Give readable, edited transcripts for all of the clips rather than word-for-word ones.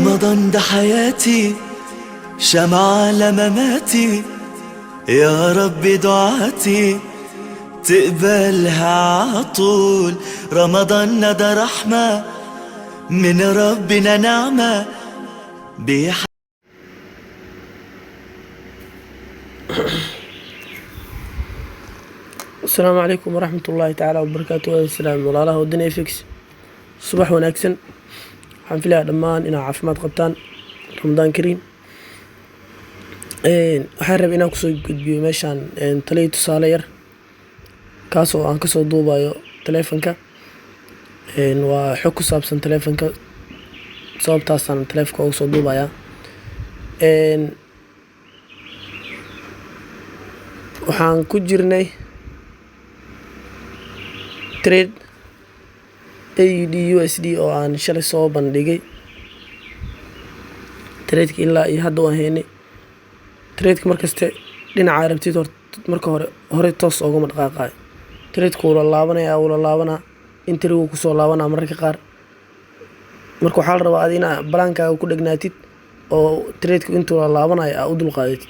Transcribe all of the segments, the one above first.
رمضان ده حياتي، شمعة لمماتي، يا رب دعاتي تقبلها عطول. رمضان ده رحمة من ربنا، نعمة بيح. Asalaamu calaykum waraxmat ullaahi tacaala wabarakaatu. Salaam walaalaha Wadani FX, subax wanaagsan. Waxaan filayaa dhammaan inaad caafimaad qabtaan. Ramadaan kariim. Waxaan rabay inaan kusoo gudbiyo meeshaan taliyo tusaale yar, kaas oo aan kasoo duubayo taleefanka. Waa xog ku saabsan taleefanka, sababtaasaan taleefanka uga soo duubayaa. Waxaan ku jirnay trade AUD USD oo aan shalay soo bandhigay. Tradeka ilaa iyo hadda waan haynay. Tradeka markaste dhinaca rabtid hor marka hore hore toos oogama dhaqaaqayo. Tradeka wuu la laabanaya, wuu la laabanaa, entrygu kusoo laabanaa mararka qaar. Marka waxaa la rabaa adi inaa plankaaga ku dhegnaatid oo tradeka intuu la laabanayo aa u dulqaadatid.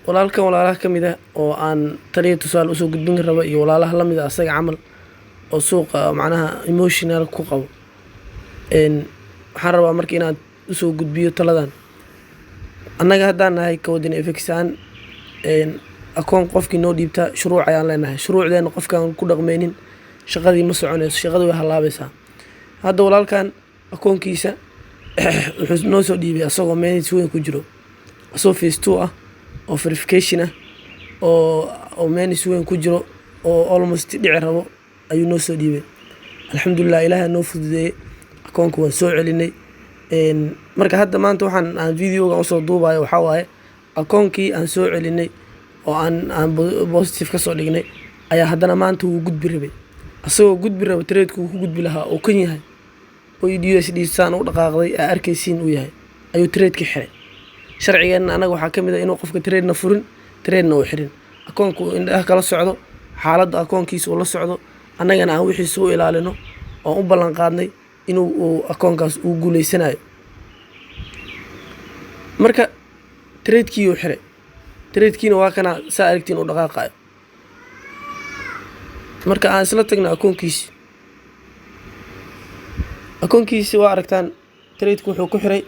Walaalkan walaalaha ka mid ah oo aan taliya tusaale usoo gudbin raba iyo walaalaha lamid ah asaga camal oo suuqa macnaha emotional ku qabo, waxaan rabaa marka inaan usoo gudbiyo taladan. Annaga haddaan nahay ka Wadani FX aan, akoon qofkii noo dhiibtaa shuruuc ayaan leenahay. Shuruucdeena qofkaan ku dhaqmeynin, shaqadii ma soconayso, shaqadii way halaabaysaa. Hadda walaalkan akoonkiisa wuxuu noo soo dhiibay asagoo minus weyn ku jiro, asagoo phase two ah oo verification ah oo minus weyn ku jiro oo almost dhici rabo ayuu noo soo dhiibay. Alxamdulilah, Ilaahay noo fududeeyey, akoonka waan soo celinay. Marka hadda maanta waxaan aan videogan usoo duubayo waxaa waaye akoonkii aan soo celinay oo aan positive kasoo dhignay ayaa haddana maanta wuu gudbi rabay. Asagoo gudbi raba, tradeka wuu ku gudbi lahaa oo kan yahay oo USD saan u dhaqaaqday aa arkaysiin uu yahay, ayuu tradeki xiray. Sharcigeenna anaga waxaa ka mid ah inuu qofka tradena furin, tradena uu xirin, akoonku uu indhaha kala socdo, xaaladda akoonkiisa uu la socdo, annagana aan wixiisa u ilaalino oo u ballan qaadnay inuu uu akoonkaas uu guuleysanayo. Marka tradekii uu xiray, tradekiina waa kana saa aragtiin uu dhaqaaqayo. Marka aan isla tagno akoonkiisi, akoonkiisi waa aragtaan. Tradeku wuxuu ku xiray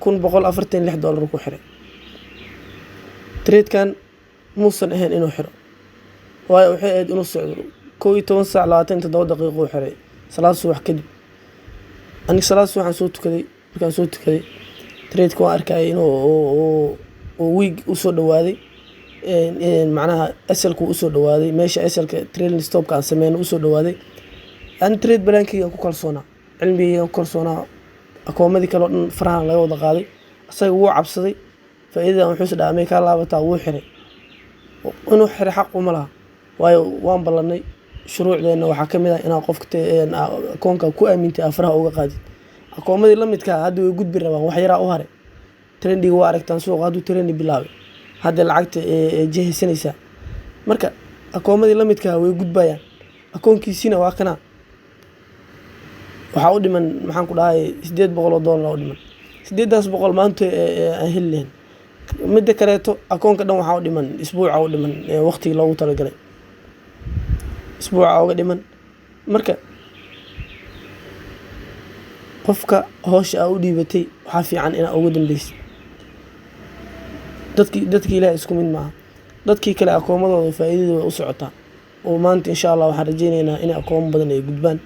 $1,146 ku xiray. Tradekan muusan ahayn inuu xiro, waayo waxay ahayd inuu socdo. 11 saac 27 daqiiqo uu xiray, salaad subax kadib. Aniga salaad subaxaan soo tukaday. Markaan soo tukaday, tradeka waan arkayay inuu uu wick usoo dhawaaday, macnaha SLka usoo dhawaaday, meesha SLka trailing stopka aan sameyno usoo dhawaaday. Ani trade plankeyga ku kalsoonaa, cilmigeyga ku kalsoonaa. Akoomadii kale oo dhan farahan laga wada qaaday. Asaga wuu cabsaday, faa'iidadan wuxuu is dhaha may kaa laabataa, wuu xiray. Inuu xiray xaq uma laha, waayo waan ballanay. Shuruucdeenna waxaa ka mid ah inaad qofka akoonka ku aamintay aa faraha uga qaadid. Akoomadii la midka ah hadda way gudbi rabaan, wax yaraa u haray. Trendiga waa aragtaan, suuqa hadduu trendi bilaabay, hadda lacagta ee jihaysanaysaa. Marka akoomadii la midka ah way gudbayaan, akoonkiisina waa kana. Waxaa u dhiman, maxaan ku dhahay, $800 u dhiman. 800 maanta aan heli lahayn. Midda kaleeto, akoonka dhan waxaa u dhiman isbuuca u dhiman, waqtigii loogu talagalay isbuuca uga dhiman. Marka qofka howsha aa u dhiibatay waxaa fiican inaa uga dambeysid. Dadki Ilaah isku mid maaha. Dadkii kale akoomadooda faa'iidada way u socotaa oo maanta insha Allah waxaan rajeyneynaa in akoomo badan ay gudbaan.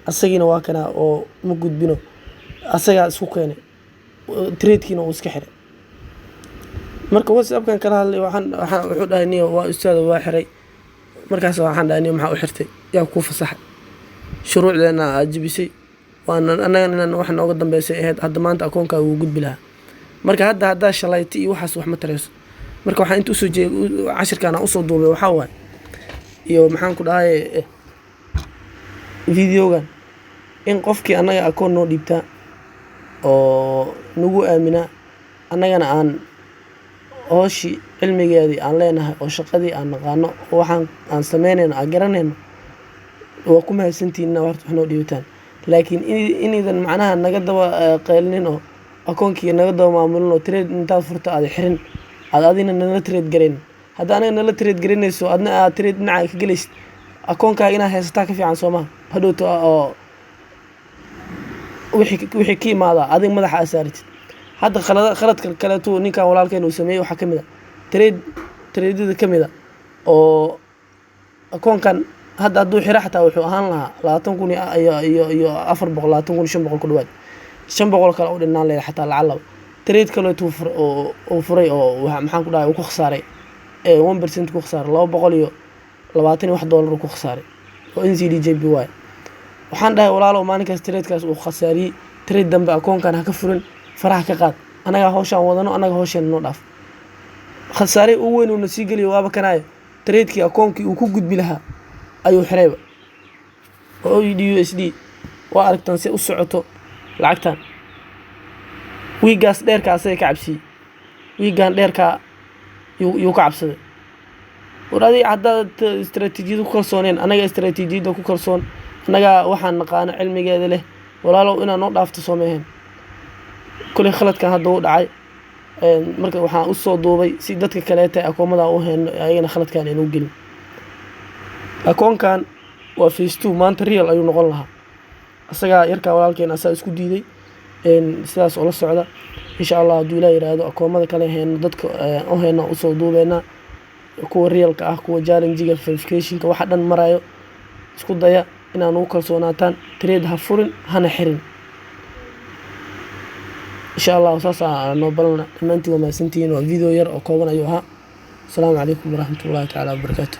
Asagiina waa kana oo ma gudbino, asagaa isku keenay, tradekiina uu iska xiray. Marka WhatsAppkan kala hadlay, waxaan wuxuu dhahay, "Niyo, waa ustaada, waa xiray." Markaas waxaan dhahay, "Niyo, maxaa u xirtay? Yaa kuu fasaxay? Shuruucdeena aad jebisay, waana annagan inaan wax nooga dambeysay ahayd. Hadda maanta akoonkaaga wuu gudbi lahaa." Marka hadda haddaa shalayta iyo waxaas wax ma tareyso. Marka waxaan inta usoo jeeg cashirkaan aan usoo duubay waxaa waaye iyo maxaan ku dhahay videogan, in qofkii annaga akoon noo dhiibtaa oo nagu aaminaa, annagana aan hooshii cilmigeedii aan leenahay oo shaqadii aan naqaano oo waxaan aan sameynayno aan garanayno, waa ku mahadsantihiin inaa horta wax noo dhiibataan. Laakiin inaydan macnaha naga daba qaylinin oo akoonkii naga daba maamulin oo trade intaad furto aad xirin, aad adina nala trade garayn. Hadda anaga nala trade garaynayso, adna aad trade dhinaca ka gelaysid, akoonkaaga inaad haysataa ka fiican, soo maha? Hadhowto oo wixii ka imaada adiga madaxa aad saaratid. Hadda khaladka kaleeto ninkan walaalkeen uu sameeyey waxaa kamid a trade, tradeada kamid a oo akoonkan hadda hadduu xiro xataa wuxuu ahaan lahaa 20,000 iyo 400, 20,500 ku dhawaad, 500 kale u dhinaan leedahay xataa lacalaba. Trade kaleetuu uu furay oo maxaan ku dhahay, uu ku khasaaray 1% ku khasaaray, 220 iyo wax dollar uu ku khasaaray oo NZDJPY. Waxaan dhahay, walaalow, maalinkaas tradekaas uu khasaariyey, trade dambe akoonkan ha ka furin, faraha ka qaad, annagaa hawshaan wadano, annaga hawsheena noo dhaaf. Khasaare ugu weyn uuna sii geliyo waaba kanaayo, tradekii akoonkii uu ku gudbi lahaa ayuu xirayba oo AUD USD. Waa aragtaan si u socoto lacagtan. Wickgaas dheerkaa asaga ka cabsiyey, wickgan dheerkaa yuu ka cabsaday. War adiga haddaad istaraatiijiyada ku kalsooneen, annaga istaraatiijiyadda ku kalsoon, annagaa waxaan naqaano cilmigeeda leh. Walaalow, inaad noo dhaafto soo meeheen? Kuley khaladkan hadda u dhacay. Marka waxaan usoo duubay si dadka kaleeta akoomada u heyno ayagana khaladkan aynu gelin. Akoonkan waa phase two, maanta real ayuu noqon lahaa. Asagaa yarkaa walaalkeen asaa isku diiday. Sidaas oo la socda, insha Allah, hadduu Ilaah yiraahdo, akoomada kale heyno dadka u heyno usoo duubeynaa, kuwa realka ah, kuwa challengiga, verificationka, waxa dhan marayo. Isku daya inaan ugu kalsoonaataan. Trade ha furin, hana xirin, insha Allah. Saasaa noo balana. Dhammaantiin waa mahadsantihiin. Waa video yar oo kooban ayuu ahaa. Asalaamu calaykum waraxmatullahi tacaala wabarakaatu.